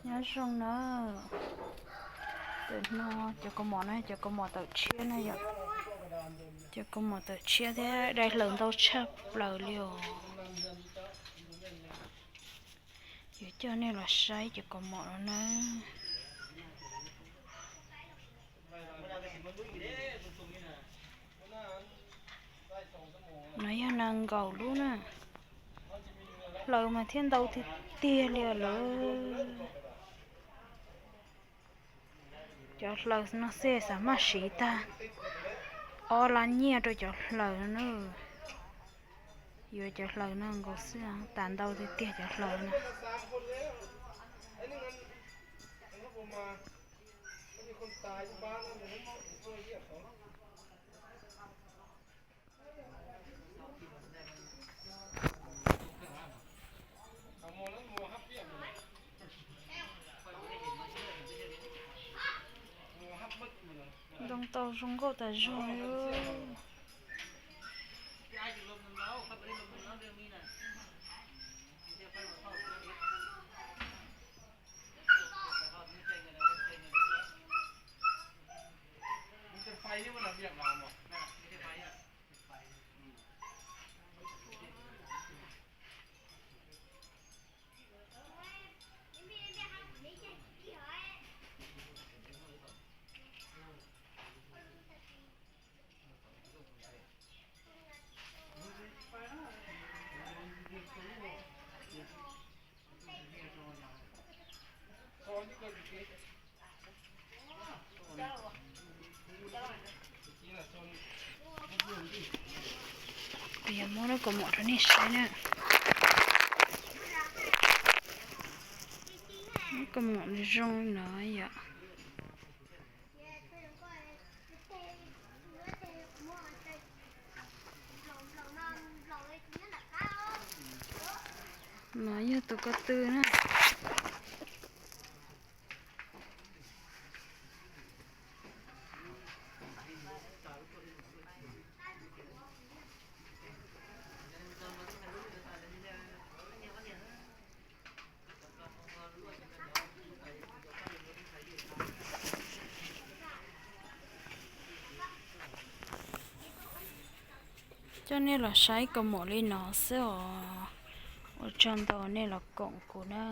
Nyob zoo na, tam no cov kaus mom no cov kaus mom tawm tshiab na yom. Cov kaus mom tawm tshiab thiab dai hlaws ntau tshaj plaws li os. Yuav coj nej los saib cov kaus mom no na. No yog nees nkaum lub na. Hlaws mas thiaj ntau tiag tiag li lawm. Cov hlaws no xwb xav maj siv tag ob lab nyiaj rau cov hlaws no na. Yuav cov hlaws no nkaus xwb tas ntau tiag tiag cov hlaws no. Ntoo tau zoo nkauj tas zog li. Kuv yuav muab lub kaus mom rau nej saib na. Lub kaus mom zoo no yom. No yog tus ko tw na. Coj nej los saib kaus mom li no xwb os. Ua tsaug ntau nej los koom kuv na.